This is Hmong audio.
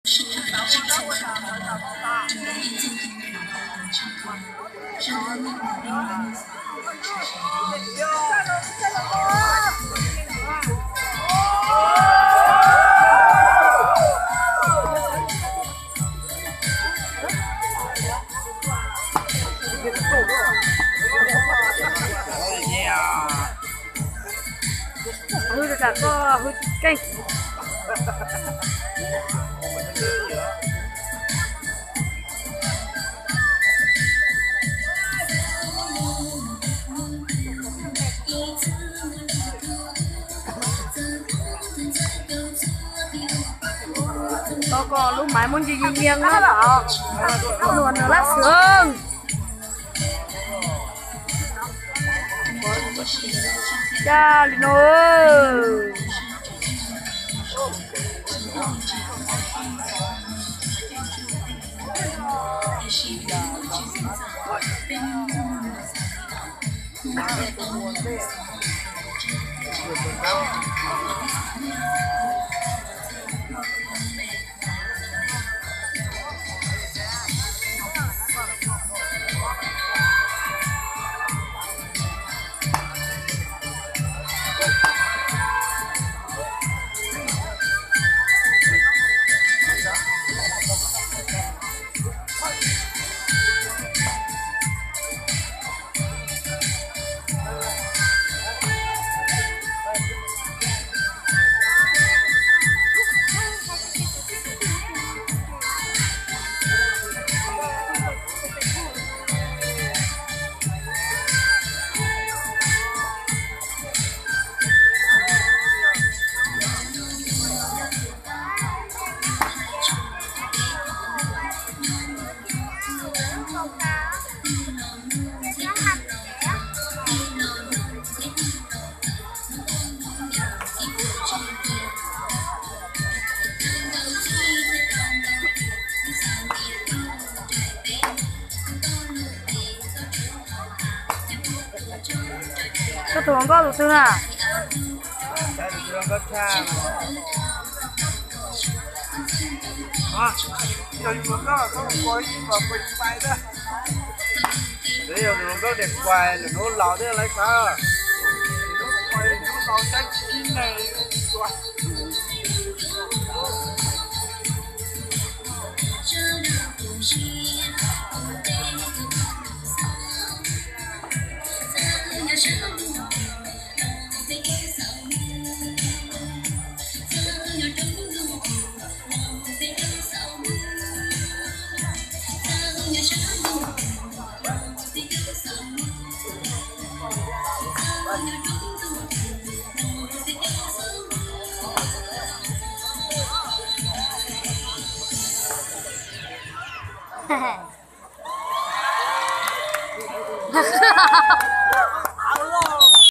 Hwj rau tas koj hwj keej. Tau koj lub maiv muab ntsia nyias nyias na los. Nuam nws lab xwm. Cas li no. Koj tus hluas nkauj tus twg na? Yog tus hluas nkauj niam kuais lwm hnub laus thiaj lawv xav.